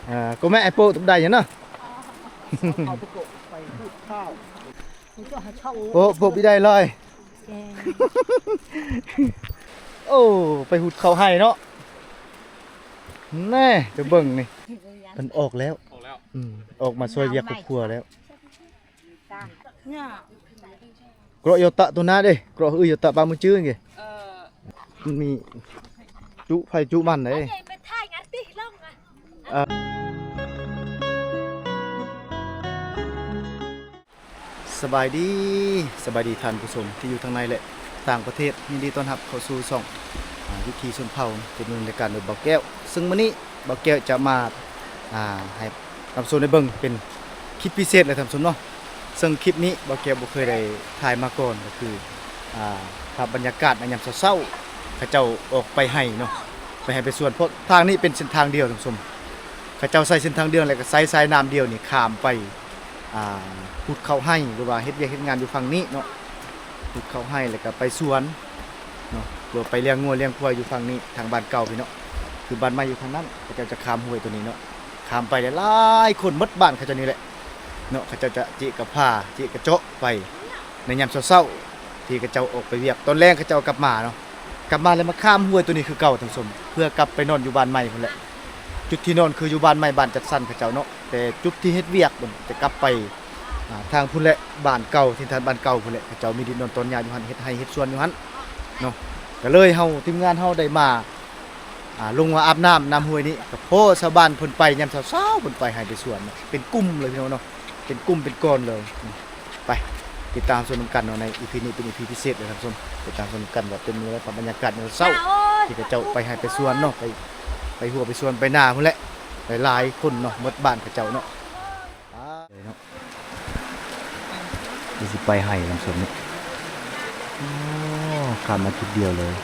ເອີ ກໍແມ່ໄອ້ໂປ້ຕົບໄດ້ຫຍັງເນາະ. ໂອ້ ໂປ້ບໍ່ໄດ້ເລີຍ. ໂອ້ ໄປຫຸດເຂົ້າໄຮ່ເນາະ. ແນ່ ຈະເບິ່ງນີ້ ເພິ່ນອອກແລ້ວ. ອອກແລ້ວ. ອືມ ອອກມາຊ່ວຍວຽກຄອບຄົວແລ້ວ. ເກາະໂຍຕະໂຕນາເດ້ ເກາະເອີໂຍຕະປາມືຈື່ເດ້. ມັນມີຈຸໃຜຈຸມັນເດ້. ສະບາຍດີ ສະບາຍດີທ່ານຜູ້ຊົມທີ່ຢູ່ທາງໃນ ແລະ ຕ່າງປະເທດ. ຍິນດີຕ້ອນຮັບເຂົ້າສູ່ຊ່ອງ ອາ ວິຖີຊົນເຜົ່າ ເປັນດຳເນີນລາຍການໂດຍບ່າວແກ້ວ. ເຊິ່ງມື້ນີ້ບ່າວແກ້ວຈະມາ ອາ ໃຫ້ທ່ານຜູ້ຊົມໄດ້ເບິ່ງເປັນຄລິບພິເສດເລີຍທ່ານຜູ້ຊົມເນາະ. ເຊິ່ງຄລິບນີ້ບ່າວແກ້ວບໍ່ເຄີຍໄດ້ຖ່າຍມາກ່ອນ ກໍຄື ອາ ພາບບັນຍາກາດໃນຍາມເຊົ້າໆ ເຂົາເຈົ້າອອກໄປໄຮ່ເນາະ ໄປໄຮ່ໄປສວນ. ເພາະທາງນີ້ເປັນເສັ້ນທາງດຽວທ່ານຜູ້ຊົມ ເຂົາເຈົ້າໃຊ້ເສັ້ນທາງດຽວ ແລ້ວກໍໃຊ້ສາຍນ້ຳດຽວນີ້ຂ້າມໄປ ອາ ຫຸດເຂົ້າໄຮ່ ຫຼືວ່າເຮັດວຽກເຮັດງານຢູ່ຝັ່ງນີ້ເນາະ. ຫຸດເຂົ້າໄຮ່ ແລ້ວກໍໄປສວນເນາະ ຫຼືວ່າໄປລ້ຽງງົວລ້ຽງຄວາຍຢູ່ຝັ່ງນີ້ ທາງບ້ານເກົ່າພີ້ເນາະ. ຄືບ້ານໃໝ່ຢູ່ທາງນັ້ນ ເຂົາເຈົ້າຈະຂ້າມຫ້ວຍໂຕນີ້ເນາະ ຂ້າມໄປຫຼາຍໆ ຄົນໝົດບ້ານເຂົາເຈົ້ານີ້ແຫຼະເນາະ. ເຂົາເຈົ້າຈະເຈກະພາ ເຈກະເຈາະໄປໃນຍາມເຊົ້າໆ ທີ່ເຂົາເຈົ້າອອກໄປວຽກ ຕອນແລງເຂົາເຈົ້າກັບມາເນາະ. ກັບມາແລ້ວມາຂ້າມຫ້ວຍໂຕນີ້ຄືເກົ່າທ່ານຜູ້ຊົມ ເພື່ອກັບໄປນອນຢູ່ບ້ານໃໝ່ພຸ້ນແຫຼະ. ຈຸດທີ່ນອນຄືຢູ່ບ້ານໃໝ່ ບ້ານຈັດສັນເຂົາເຈົ້າເນາະ. ແຕ່ຈຸດທີ່ເຮັດວຽກພຸ້ນ ຈະກັບໄປ ອາ ທາງພຸ້ນແຫຼະ ບ້ານເກົ່າ ຖິ່ນຖານບ້ານເກົ່າພຸ້ນແຫຼະ. ເຂົາເຈົ້າມີດິນນອນຕອນຫຍ້າຢູ່ຫັ້ນ ເຮັດໄຮ່ເຮັດສວນຢູ່ຫັ້ນເນາະ. ກໍເລີຍເຮົາ ທີມງານເຮົາໄດ້ມາ ອາ ລົງມາອາບນ້ຳນ້ຳຫ້ວຍນີ້ ກໍພໍຊາວບ້ານເພິ່ນໄປຍາມເຊົ້າໆ ເພິ່ນໄປໄຮ່ໄປສວນເນາະ ເປັນກຸ່ມເລີຍພີ່ນ້ອງເນາະ ເປັນກຸ່ມເປັນກ້ອນເລີຍ. ໄປຕິດຕາມຊົມນຳກັນເນາະ ໃນອີພີນີ້ເປັນອີພີພິເສດເລີຍທ່ານຜູ້ຊົມ. ຕິດຕາມຊົມນຳກັນວ່າເປັນແນວໃດ ພາບບັນຍາກາດຍາມເຊົ້າ ທີ່ເຂົາເຈົ້າໄປໄຮ່ໄປສວນເນາະ ໄປ ໄປຮົ້ວໄປສວນໄປນາພຸ້ນແຫຼະ ຫຼາຍໆ ຄົນເນາະ ໝົດບ້ານເຂົາເຈົ້າເນາະ. ເດີຊິໄປໄຮ່ນຳສົມນີ້ ໂອ້ ຂ້າມມາຈຸດດຽວເລີຍ.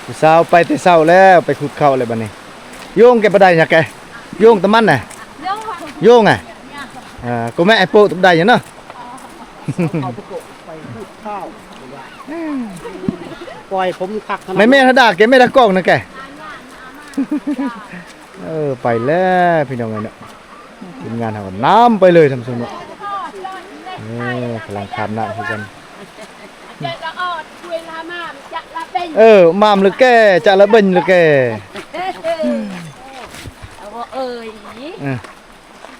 ຜູ້ສາວໄປແຕ່ເຊົ້າແລ້ວ ໄປຂຸດເຂົ້າແລ້ວບັດນີ້. ໂຍງແກບໍ່ໄດ້ຫຍັງແກ ໂຍງຕະມັນນະ ໂຍງອະ. ເອີ ກໍແມ່ໄອ້ໂປ້ຕົບໄດ້ຫຍັງເນາະ. ເອົາໄປໂກະໄປຂູດຂ້າວ ປ່ອຍຜົມຄັກຂະໜາດ ແມ່ນໆ ຖ້າດ່າແກແມ່ນຕາກ້ອງນະແກ. ເອີ ໄປແລ້ວພີ່ນ້ອງເອີຍເນາະ ທີມງານເຮົາກໍນຳໄປເລີຍທ່ານຜູ້ຊົມເນາະ. ເອີ ກຳລັງຂ້າມນ້ຳຄືກັນ ເອີ ມາມລະແກ ຈະລະເບັນລະແກ ເອີ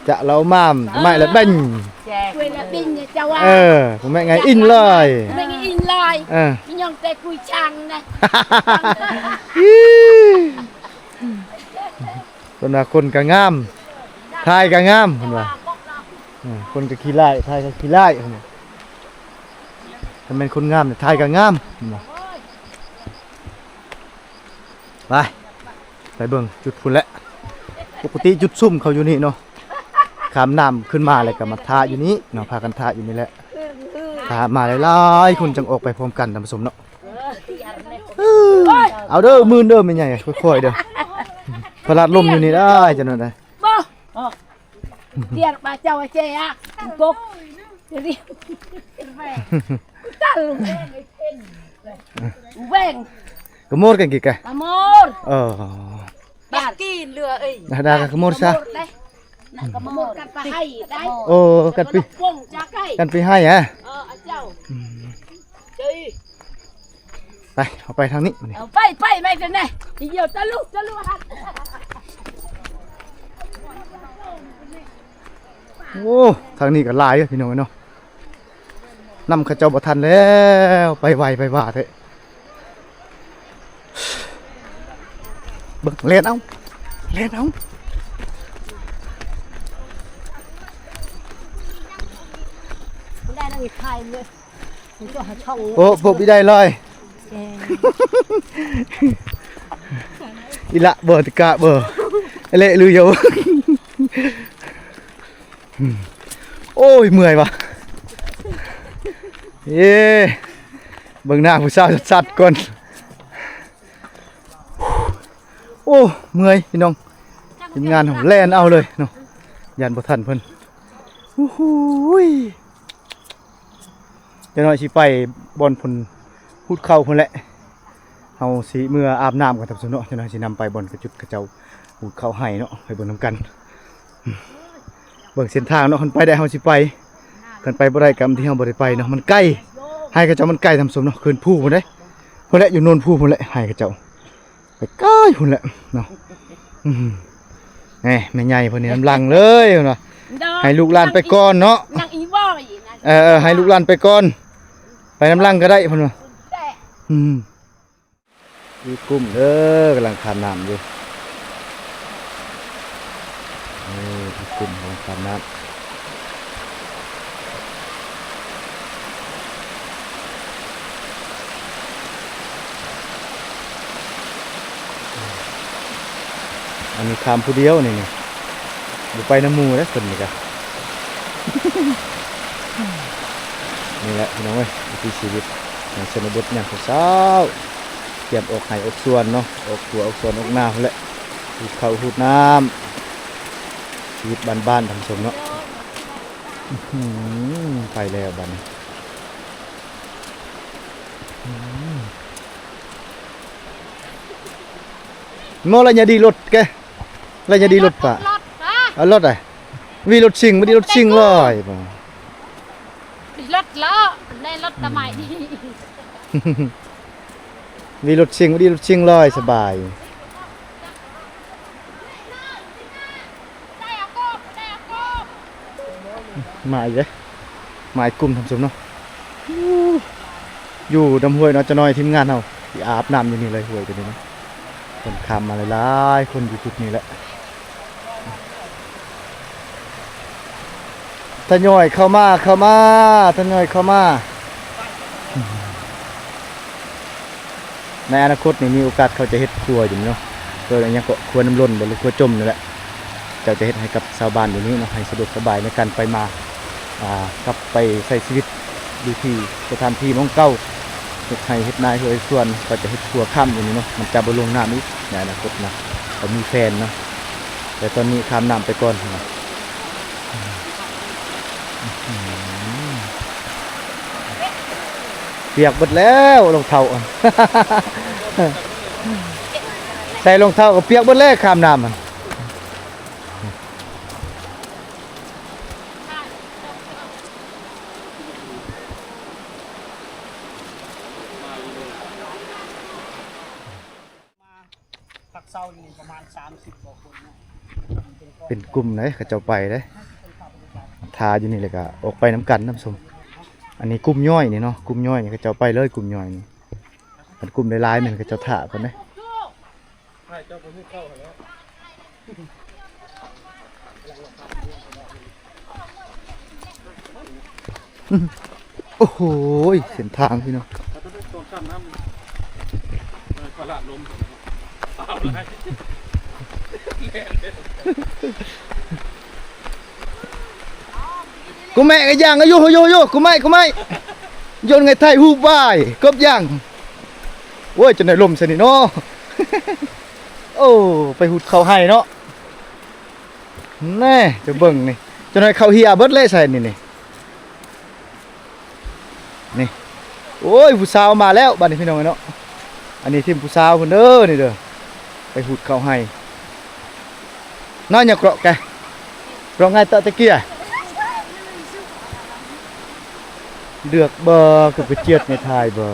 ຈະລະມາມ ໄມ້ລະເບັນ ເອີ ຜູ້ແມ່ໄງອິນເລີຍ ເອີ ມີຫຍັງແຕ່ຄຸຍຊ່າງນະ ເພິ່ນວ່າຄົນກໍງາມ ຖ່າຍກໍງາມ ເພິ່ນວ່າ ເອີ ຄົນກໍຂີ້ຮ້າຍ ຖ່າຍກໍຂີ້ຮ້າຍ ເພິ່ນວ່າ ຄັນແມ່ນຄົນງາມນີ້ ຖ່າຍກໍງາມ ເພິ່ນວ່າ. ໄປ ໄປເບິ່ງຈຸດພຸ້ນແຫຼະ ປົກກະຕິຈຸດຊຸມເຂົາຢູ່ນີ້ເນາະ ຂ້າມນ້ຳຂຶ້ນມາແລ້ວກໍມາຖ້າຢູ່ນີ້ເນາະ ພາກັນຖ້າຢູ່ນີ້ແຫຼະ ຖ້າມາຫຼາຍໆ ຄົນຈັ່ງອອກໄປພ້ອມກັນທ່ານຜູ້ຊົມເນາະ. ເອົາເດີ ມື່ນເດີ ແມ່ໃຫຍ່ ຄ່ອຍໆ ເດີ ພະລາດລົມຢູ່ນີ້ໄດ້ ຈັ່ງນັ້ນໄດ້ Biar baca waca ya, engkok. Jadi, tal. Ubeng. Kemur kan kika? Kemur. Oh. Yakin lua euy. Dah dah kemur sah. Nak kemur kan pahai dai. Oh, kan pi. Kan pihai ya. Oh, acau. ໄປ ເຮົາໄປທາງນີ້ ເອົາໄປ ໄປ ໄປ ໄປ ເດີ ດຽວຕະລຸ ຕະລຸ ໂອ້ ທາງນີ້ກໍຫຼາຍເດີພີ່ນ້ອງເອີຍເນາະ ນຳເຂົາເຈົ້າບໍ່ທັນແລ້ວ ໄປໄວໄປຫວາແທ້. ເບິ່ງ ແລ່ນເອົາ ແລ່ນເອົາ. ໂອ້ ພົບອີ່ໄດ້ລອຍ ອີ່ລະບໍ່ ຕິກະບໍ່ ເລະລືໂຍ ໂອ້ຍ ເມື່ອຍວ່າ ເອີ ເບິ່ງໜ້າຜູ້ສາວຊັດໆກ່ອນ. ໂອ້ ເມື່ອຍພີ່ນ້ອງ ທີມງານເຮົາແລ່ນເອົາເລີຍເນາະ ຢ້ານບໍ່ທັນເພິ່ນ. ໂອ້ໂຫຍ ຈັກໜ້ອຍຊິໄປບ່ອນເພິ່ນຫູດເຂົ້າພຸ້ນແຫຼະ ເຮົາຊິເມືອອາບນ້ຳກ່ອນທ່ານຜູ້ຊົມເນາະ ຈັກໜ້ອຍຊິນຳໄປບ່ອນກະຈຸດເຂົາເຈົ້າຫູດເຂົ້າໄຮ່ເນາະ ໄປເບິ່ງນຳກັນ. ເບິ່ງເສັ້ນທາງເນາະ ຄັນໄປໄດ້ເຮົາຊິໄປ ຄັນໄປບໍ່ໄດ້ກໍທີ່ເຮົາບໍ່ໄດ້ໄປເນາະ ມັນໄກ ໄຮ່ເຂົາເຈົ້າມັນໄກທ່ານຜູ້ຊົມເນາະ ຂຶ້ນພູພຸ້ນເດ້ ພຸ້ນແຫຼະ ຢູ່ໂນນພູພຸ້ນແຫຼະ ໄຮ່ເຂົາເຈົ້າໄປໄກພຸ້ນແຫຼະເນາະ. ອືມ ແໝ ແມ່ໃຫຍ່ເພິ່ນນີ້ນຳຫຼັງເລີຍເພິ່ນວ່າ ໃຫ້ລູກຫຼານໄປກ່ອນເນາະ ນາງອີວອຍນະ ເອີ ເອີ ໃຫ້ລູກຫຼານໄປກ່ອນ ໄປນຳຫຼັງກໍໄດ້ເພິ່ນວ່າ ແຕະ ອືມ. ມີກຸ້ມເດີ ກຳລັງຂ້າມນ້ຳຢູ່ ເອີ ມີກຸ້ມກຳລັງຂ້າມນ້ຳ ອັນນີ້ຂ້າມຜູ້ດຽວນີ້ ນີ້ ບໍ່ໄປນຳໝູ່ເດ້ຄົນນີ້ກະ ນີ້ແຫຼະພີ່ນ້ອງເອີຍ ວິຖີຊີວິດໃນຊົນນະບົດຍາມເຊົ້າໆ ຕຽມອອກໄຮ່ອອກສວນເນາະ ອອກຂົວອອກສວນອອກນາພຸ້ນແຫຼະ ຫູດເຂົ້າຫູດນ້ຳ ຊີວິດບ້ານໆ ທ່ານຜູ້ຊົມເນາະ. ອື ໄປແລ້ວບາດນີ້ ອື ໂມລະຍາດີລົດແກ ລະຍາດີລົດປະ ລົດ ຮະ ເອົາລົດ ອະ ວີລົດຊິງ ບໍ່ດີລົດຊິງລອຍ ລົດເລາະ ໄດ້ລົດຕະໄໝ ອືມ ວີລົດຊິງ ບໍ່ດີລົດຊິງລອຍ ສະບາຍ. ມາອີກເດ້ ມາອີກກຸ່ມທ່ານຜູ້ຊົມເນາະ ຢູ່ນຳຫ້ວຍເນາະ ຈັກໜ້ອຍທີມງານເຮົາຊິອາບນ້ຳຢູ່ນີ້ເລີຍ ຫ້ວຍຕົວນີ້ເນາະ ຄົນຂ້າມມາຫຼາຍໆ ຄົນຢູ່ຈຸດນີ້ແຫຼະ ທະຍອຍເຂົ້າມາ ເຂົ້າມາ ທະຍອຍເຂົ້າມາ. ໃນອະນາຄົດນີ້ມີໂອກາດເຂົາຈະເຮັດຂົວຢູ່ນີ້ເນາະ ເອີ້ນຫຍັງເກາະ ຂົວນ້ຳລົ້ນບໍ່ ຫຼື ຂົວຈົ່ມນີ້ແຫຼະ ເຂົາຈະເຮັດໃຫ້ກັບຊາວບ້ານຢູ່ນີ້ເນາະ ໃຫ້ສະດວກສະບາຍໃນການໄປມາ ອ່າ ກັບໄປໃຊ້ຊີວິດຢູ່ທີ່ສະຖານທີ່ໝ່ອງເກົ່າ ເຮັດໄຮ່ເຮັດນາເຮັດສວນ ເຂົາຈະເຮັດຂົວຄ້ຳຢູ່ນີ້ເນາະ ມັນຈະບໍ່ລົງນ້ຳອີກໃນອະນາຄົດນະ ເຂົາມີແຜນເນາະ ແຕ່ຕອນນີ້ຂ້າມນ້ຳໄປກ່ອນ. ປຽກເບິດແລ້ວລອງເທົ້າ ໃສ່ລອງເທົ້າກໍປຽກເບິດແລ້ວ ຂ້າມນ້ຳຫັ້ນ. ພັກເຊົາຢູ່ນີ້ປະມານສາມສິບກວ່າຄົນເນາະ ເປັນກຸ່ມເດ້ ເຂົາເຈົ້າໄປເດ້ ຖ້າຢູ່ນີ້ແລ້ວກໍອອກໄປນຳກັນນຳຊົມ. ອັນນີ້ກຸ່ມຍ່ອຍນີ້ເນາະ ກຸ່ມຍ່ອຍນີ້ເຂົາເຈົ້າໄປເລີຍ ກຸ່ມຍ່ອຍນີ້ ຄັນກຸ່ມຫຼາຍໆ ແມ່ນເຂົາເຈົ້າຖ້າກ່ອນເດ້. ໂອ້ໂຫ ເສັ້ນທາງພີ່ນ້ອງ ກູແມ່ກະຍ່າງຢູ່ ຢູ່ ຢູ່ ກູໄມ້ ກູໄມ້ ໂຍນໄງໄທຮູບວາຍ ກົບຍ່າງ ໂອ້ຍ ຈົນໄດ້ລົມຊະນີ້ເນາະ ໂອ້ ໄປຫູດເຂົ້າໄຮ່ເນາະ. ແນ່ ຈະເບິ່ງນີ້ ຈະໜ້ອຍເຂົ້າເຫຍເບິດແລ້ວໃສ່ນີ້ ນີ້ ນີ້ ໂອ້ຍ ຜູ້ສາວມາແລ້ວບາດນີ້ພີ່ນ້ອງເນາະ. ອັນນີ້ທີມຜູ້ສາວເພິ່ນເດີ ນີ້ເດີ ໄປຫູດເຂົ້າໄຮ່ ນ້ອຍຫຍັງເກາະແກ ເກາະໄງຕະຕະເກຍ ເລືອກບໍ່ ຄືໄປຈຽດໃນທ້າຍບໍ່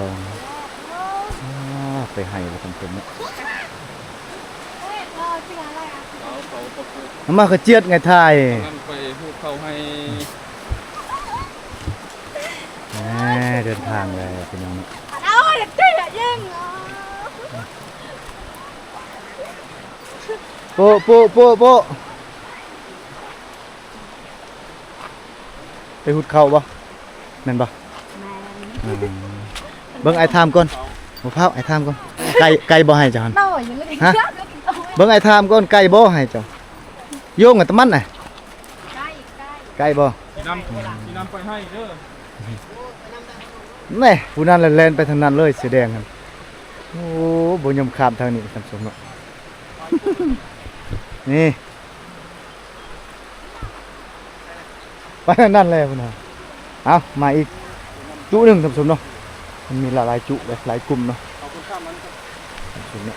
ອາ ໄປໄຮ່ແລ້ວທ່ານຜູ້ຊົມເນາະ. ມາຂະຈຽດໄງຖ່າຍ ນັ້ນໄປຫູດເຂົ້າໄຮ່ ແໝ ເດີນທາງແລ້ວພີ່ນ້ອງເນາະ. ໂປະ ໂປະ ໂປະ ໂປະ ໄປຫູດເຂົ້າບໍ່? ແມ່ນບໍ່? ແມ່ນ ອ່າ ເບິ່ງອ້າຍຖາມກ່ອນ ບໍ່ພ້າວ ອ້າຍຖາມກ່ອນ ໄກ່ ໄກ່ບໍ່ໄຮ່ເຈົ້າຫັ້ນ? ໂຕຢູ່ ຮະ? ເບິ່ງອ້າຍຖາມກ່ອນ ໄກ່ບໍ່ໄຮ່ເຈົ້າ? ໂຍງກັນຕະມັນນະ ໄກ່ ໄກ່ ໄກ່ບໍ່? ຊິນຳ ຊິນຳໄປໄຮ່ເດີ. ແນ່ ຜູ້ນັ້ນແຫຼະແລ່ນໄປທາງນັ້ນເລີຍ ເສືອແດງຫັ້ນ. ໂອ້ ບໍ່ຍອມຂ້າມທາງນີ້ ທ່ານຜູ້ຊົມເນາະ ນີ້ ໄປທາງນັ້ນແລ້ວພຸ້ນນະ. ເອົາ ມາອີກຈຸໜຶ່ງ ທ່ານຜູ້ຊົມເນາະ ມັນມີຫຼາຍໆຈຸ ຫຼາຍໆກຸ່ມເນາະ ທ່ານຜູ້ຊົມເນາະ.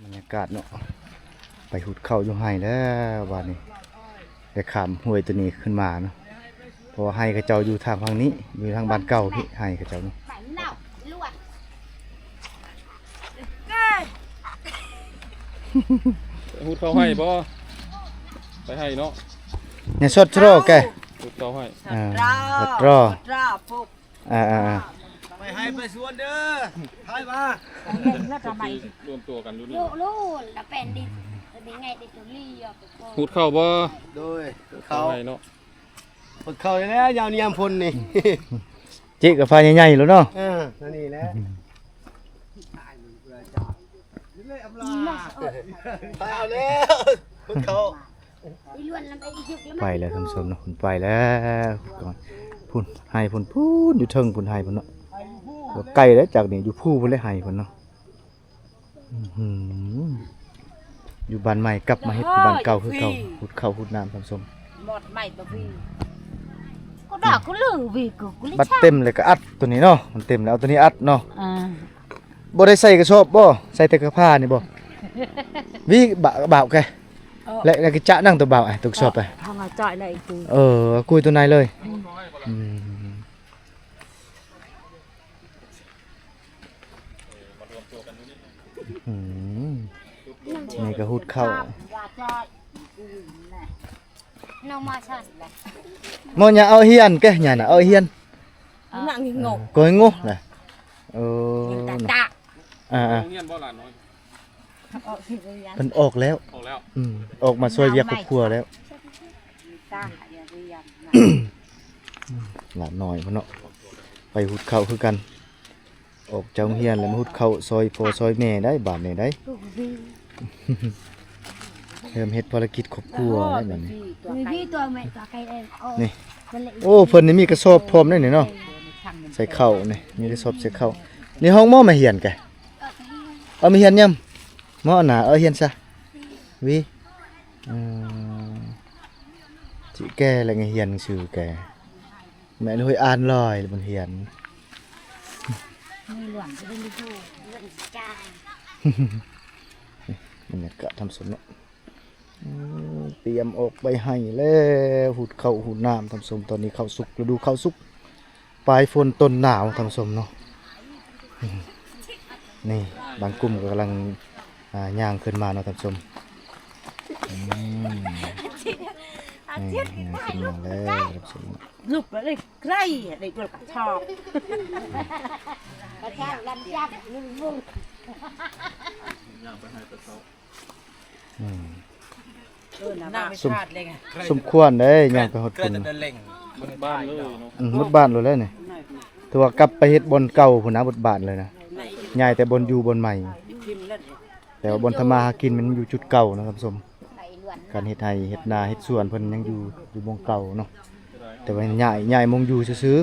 ບັນຍາກາດເນາະ ໄປຫຸດເຂົ້າຢູ່ໄຮ່ແລ້ວບາດນີ້ ໄດ້ຂ້າມຫ້ວຍໂຕນີ້ຂຶ້ນມາເນາະ ເພາະວ່າໄຮ່ເຂົາເຈົ້າຢູ່ທາງຝັ່ງນີ້ ຢູ່ທາງບ້ານເກົ່າພີ້ ໄຮ່ເຂົາເຈົ້ານີ້. ຫຸດເຂົ້າໄຮ່ບໍ່? ໄປໄຮ່ເນາະ ນີ້ ສອດຕຣໍແກ ຫຸດເຂົ້າໄຮ່ ເອີ ສອດຕຣໍ ອ່າໆໆ ໄປໄຮ່ໄປສວນເດີ ຖ່າຍມາ ລວມຕົວກັນຢູ່ນີ້ ຫຸດເຂົ້າບໍ່? ໂດຍ ຫຸດເຂົ້າໄຮ່ເນາະ ຫຸດເຂົ້າແລ້ວ ຍາມນີ້ຍາມຝົນນີ້ ເຈກະຟ້າໃຫຍ່ໆໂລດເນາະ ເອີ ອັນນີ້ແຫຼະ ໄປແລ້ວ ຫຸດເຂົ້າ ໄປແລ້ວທ່ານຜູ້ຊົມເນາະ ເພິ່ນໄປແລ້ວ ພຸ້ນ ໄຮ່ພຸ້ນ ພຸ້ນ ຢູ່ເທິງພຸ້ນ ໄຮ່ພຸ້ນເນາະ ບໍ່ໄກເດ້ຈາກນີ້ ຢູ່ພູພຸ້ນແຫຼະໄຮ່ພຸ້ນເນາະ. ອື ຢູ່ບ້ານໃໝ່ກັບມາເຮັດຢູ່ບ້ານເກົ່າຄືເກົ່າ ຫຸດເຂົ້າຫຸດນ້ຳທ່ານຜູ້ຊົມ ໝົດໃໝ່ບໍ່ມີ ກໍດາກກໍເລີວິກໍ ບັດເຕັມແລ້ວກໍອັດໂຕນີ້ເນາະ ມັນເຕັມແລ້ວເອົາໂຕນີ້ອັດເນາະ ອ່າ ບໍ່ໄດ້ໃສ່ກະສອບບໍ່? ໃສ່ແຕ່ກະພ້ານີ້ບໍ່? ວິ ບາວແກ ແລະ ແລະກະຈະນັ່ງໂຕບ່າວ ໂຕກະສອບໄປ ເຮົາມາຈອຍໃນອີກ ເອີ ກຸຍໂຕໃນເລີຍ ອື ອື ນີ້ກໍຫຸດເຂົ້າ ນ້ອງມາຊັ້ນແຫຼະ ໝໍຫຍ້າເອົາຮຽນແກຫຍ້ານະ ເອົາຮຽນ ນັ່ງງົ ກໍງໍນະ ເອີ ຕາຕາ ອ່າໆ ໂຮງຮຽນບໍ່ຫຼານນ້ອຍ? ເພິ່ນອອກແລ້ວ ອອກແລ້ວ ອື ອອກມາຊ່ວຍວຽກຄອບຄົວແລ້ວ ຫຼານນ້ອຍພຸ້ນເນາະ ໄປຫຸດເຂົ້າຄືກັນ ອອກຈາກໂຮງຮຽນແລ້ວມາຫຸດເຂົ້າຊ່ອຍພໍ່ຊ່ອຍແມ່ໄດ້ບາດນີ້ໄດ້ ເລີ່ມເຮັດພາລະກິດຄອບຄົວແລ້ວບາດນີ້ ນີ້ ໂອ້ ເພິ່ນນີ້ມີກະສອບພ້ອມເດ້ນີ້ເນາະ ໃສ່ເຂົ້ານີ້ ມີກະສອບໃສ່ເຂົ້າ ນີ້ຫ້ອງໝໍມາຮຽນກະ ເອົາມາຮຽນຍາມ ໝໍໜ້າ ເອົາຮຽນຊະ ວິ ເອີ ຊິແກ່ແລ້ວໄງຮຽນໜັງສືແກ່ ແມ່ນຫ້ວຍອ່ານລອຍລະມັນຮຽນ ບັນຍາກາດທ່ານຜູ້ຊົມເນາະ ອື ຕຽມອອກໄປໄຮ່ແລ້ວ ຫຸດເຂົ້າຫຸດນ້ຳທ່ານຜູ້ຊົມ ຕອນນີ້ເຂົ້າສຸກ ລະດູເຂົ້າສຸກ ປາຍຝົນຕົ້ນໜາວທ່ານຜູ້ຊົມເນາະ ນີ້ບາງກຸ່ມກໍກຳລັງ ອ່າ ຍ່າງຂຶ້ນມາເນາະທ່ານຜູ້ຊົມ ອືມ ນີ້ຍ່າງຂຶ້ນມາແລ້ວທ່ານຜູ້ຊົມ ລຸກແລ້ວເດ້ ໄກລະ ໄດ້ຕົວກະຊອບ ກະຊອບລຳຈັບລຸງ ອືມ ສົມ ສົມຄວນເດ້ ຍ່າງໄປຮອດພຸ້ນ ໝົດບ້ານເລີຍເນາະ ອືມ ໝົດບ້ານໂລດແລ້ວນີ້ ຖືວ່າກັບໄປເຮັດບ່ອນເກົ່າພຸ້ນນະ ໝົດບ້ານເລີຍນະ ຍ້າຍແຕ່ບ່ອນຢູ່ບ່ອນໃໝ່ ແຕ່ວ່າບ່ອນທຳມາຫາກິນມັນຢູ່ຈຸດເກົ່ານະທ່ານຜູ້ຊົມ ການເຮັດໄຮ່ເຮັດນາເຮັດສວນເພິ່ນຍັງຢູ່ ຢູ່ໝ່ອງເກົ່າເນາະ ແຕ່ວ່າຍ້າຍ ຍ້າຍໝ່ອງຢູ່ຊື່ໆ ອື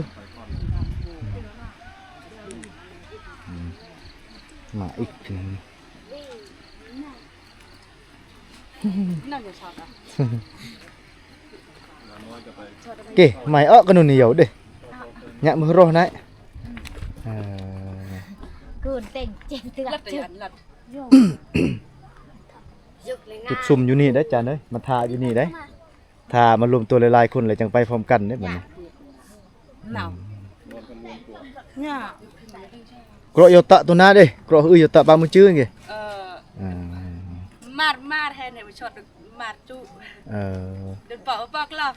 ມ ມາອີກ ເກ ໄມ້ອອກກະນຸນນີ້ເຍົາເດ້ ຍະມືໂຣນະ ເອີ ກູນເຕັງເຈັນເຕືອ ຈຸດຊຸມຢູ່ນີ້ໄດ໋ຈານເອີຍ ມາຖ້າຢູ່ນີ້ໄດ໋ ຖ້າມາລວມຕົວຫຼາຍໆຄົນແລ້ວຈັ່ງໄປພ້ອມກັນເດ້ບັດນີ້ ເນາະ ອືມ ເກາະໂຍຕະໂຕນາເດ້ ເກາະອືໂຍຕະປາກມືຈື່ເກ ເອີ ມາດ ມາດແທ້ນີ້ ມາຊອດ ມາດຈຸ ເອີ ເດີນປອກປອກລອກ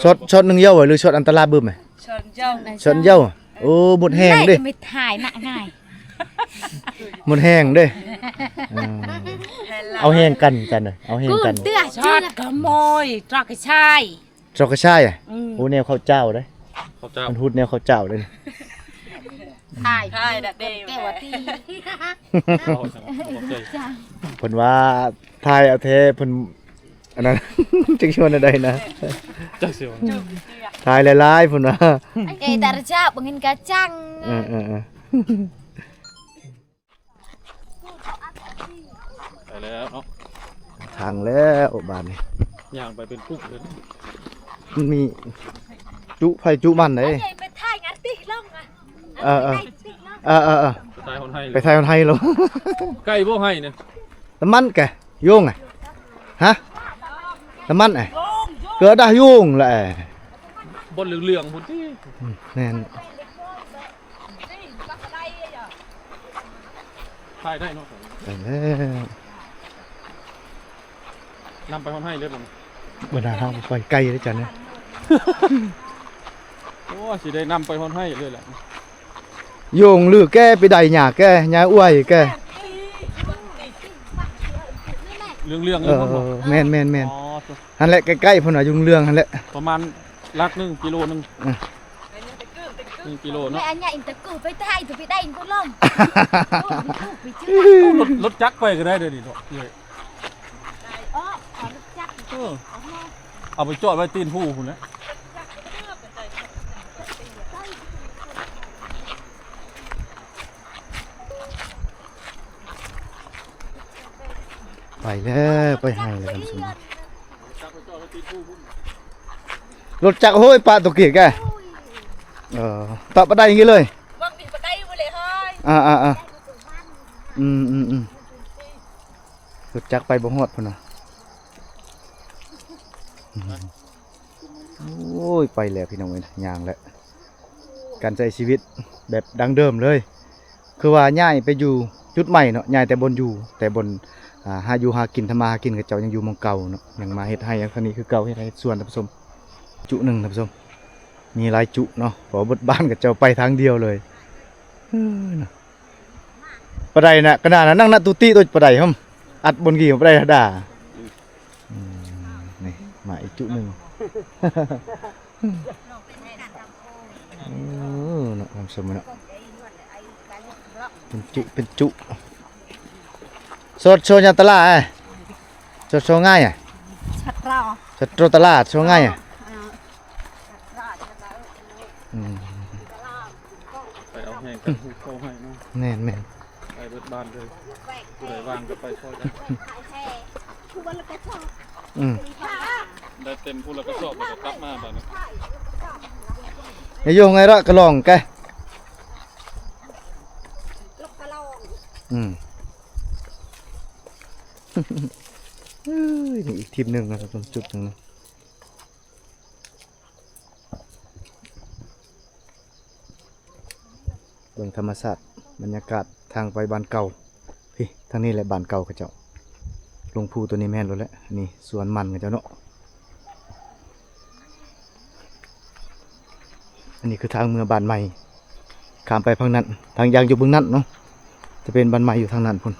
ຊອດ ຊອດໜຶ່ງເຍົາ ຫຼືຊອດອັນຕະລາບບຶມ ຊອດເຍົາ ຊອດເຍົາ ໂອ້ ໝົດແຮງເດ້ ໄດ້ໄປຖ່າຍນະງ່າຍ ໝົດແຮງເດ້ ເອີ ເອົາແຮງກັນ ຈັນເອີຍ ເອົາແຮງກັນ ຊອດກະໂມຍ ຕຣອກກະຊາຍ ຕຣອກກະຊາຍ ອືມ ໂອ້ ແນວເຂົ້າຈ້າວເດ້ ເຂົ້າເຈົ້າ ມັນຫຸດແນວເຂົ້າເຈົ້າເດ້. ຖ່າຍ ຖ່າຍນະເດ້ ແກ້ວວ່າຕີ ເວົ້າຈັ່ງບໍ່ເຄີຍ ເພິ່ນວ່າຖ່າຍເອົາແທ້ ເພິ່ນ ອັນນັ້ນ ຈັກຊິວ່າແນວໃດນະ ຈັກຊິວ່າ ຖ່າຍຫຼາຍໆ ເພິ່ນວ່າ ເອີ ຕາລະຈາ ບໍ່ເຫັນກະຈັງ ເອີໆໆ ໄປແລ້ວເນາະ ທາງແລ້ວບາດນີ້ ຍ່າງໄປເປັນປຸກເລີຍ ມັນມີຈຸໃຜຈຸມັນເດ້ ເອີໆ ໄປຖ່າຍຮອດໄຮ່ ໄປຖ່າຍຮອດໄຮ່ໂລດ ໄກບໍ່ໄຮ່ນີ້ ນ້ຳມັນກະໂຍງ ຮະ ນ້ຳມັນ ເກີດດາໂຍງແຫຼະ ບ່ອນເຫຼືອງໆພຸ້ນຕິ ອືມ ແມ່ນ ຖ່າຍໄດ້ເນາະ ໄປແລ້ວ ນຳໄປຮອດໄຮ່ເລີຍບໍ່ ບໍ່ນາ ເຮົາໄປໄກເດ້ຈັນເອີຍ ໂອ້ ຊິໄດ້ນຳໄປຮອດໄຮ່ເລີຍແຫຼະ ໂຍງຫຼືແກ້ ໄປໄດ້ຫຍ້າແກ້ ຫຍ້າອວຍແກ້ ເຫຼືອງໆ ເອີ ແມ່ນໆໆ ອໍ ຫັ້ນແຫຼະ ໃກ້ໆ ພຸ້ນນະ ຢູ່ເຫຼືອງຫັ້ນແຫຼະ ປະມານຫຼັກໜຶ່ງ ກິໂລໜຶ່ງ ເອີ ໜຶ່ງກິໂລເນາະ ແມ່ອັນຍາອິນຕະກູໄປໄທໄປໄດ້ກໍລົງ ໂອ້ ລົດ ລົດຈັກໄປກໍໄດ້ເດ້ນີ້ເນາະ ເອີ ເອົາລົດຈັກ ເອີ ເອົາໄປຈອດໄວ້ຕີນພູພຸ້ນແຫຼະ ໄປແລ້ວ ໄປໄຮ່ແລ້ວທ່ານຜູ້ຊົມ ລົດຈັກ ໂອ້ຍ ປະຕົວກີດແກ ເອີ ຕະປະໄດນີ້ເລີຍ ອາໆໆ ອືມໆໆ ລົດຈັກໄປບໍ່ຮອດພຸ້ນນະ ໂອ້ຍ ໄປແລ້ວພີ່ນ້ອງເອີຍ ຍ່າງແລ້ວ ການໃຊ້ຊີວິດແບບດັ້ງເດີມເລີຍ ຄືວ່າຍ້າຍໄປຢູ່ຈຸດໃໝ່ເນາະ ຍ້າຍແຕ່ບ່ອນຢູ່ ແຕ່ບ່ອນ ອ່າ ຫາຢູ່ຫາກິນ ທຳມາຫາກິນ ເຂົາເຈົ້າຍັງຢູ່ໝ່ອງເກົ່າເນາະ ຍັງມາເຮັດໄຮ່ທາງນີ້ຄືເກົ່າ ເຮັດໄຮ່ເຮັດສວນທ່ານຜູ້ຊົມ ຈຸໜຶ່ງທ່ານຜູ້ຊົມ ມີຫຼາຍຈຸເນາະ ເພາະວ່າເບິດບ້ານເຂົາເຈົ້າໄປທາງດຽວເລີຍ ເອີ ເນາະ ປາໄດນະ ກະໜານະ ນັ່ງນະຕຸຕິໂຕປາໄດຫຶມ ອັດບົນກີປາໄດດາ ອືມ ນີ້ ມາອີກຈຸໜຶ່ງ ເອີ ເນາະ ທ່ານຜູ້ຊົມເນາະ ເປັນຈຸ ເປັນຈຸ ສອດໂຊຍາຕະລາ ເອີ ສອດໂຊງ່າຍ ສອດໂຕຕະລາ ໂຊງ່າຍ ອືມ ໄປເອົາແຮງກັນ ຜູ້ເຂົ້າໃຫ້ເນາະ ແມ່ນໆ ໄປເບິດບ້ານເລີຍ ຜູ້ໃດວ່າງກໍໄປຊ່ອຍກັນ ອືມ ໄດ້ເຕັມຜູ້ລະກະສອບ ແລ້ວກໍກັບມາບາດນີ້ ນາຍົງໄງລະກະລອງແກ ອືມ ເອີຍ ນີ້ອີກທີມໜຶ່ງນະ ເປັນຈຸດໜຶ່ງນະ. ເບິ່ງທຳມະຊາດ ບັນຍາກາດທາງໄປບ້ານເກົ່າ ພີ້ ທາງນີ້ແຫຼະບ້ານເກົ່າເຂົາເຈົ້າ ລົງພູໂຕນີ້ແມ່ນໂລດແຫຼະ ນີ້ສວນມັນເຂົາເຈົ້າເນາະ ອັນນີ້ຄືທາງເມືອບ້ານໃໝ່ ຂ້າມໄປຝັ່ງນັ້ນ ທາງຢ່າງຢູ່ເບື້ອງນັ້ນເນາະ ຈະເປັນບ້ານໃໝ່ຢູ່ທາງນັ້ນພຸ້ນ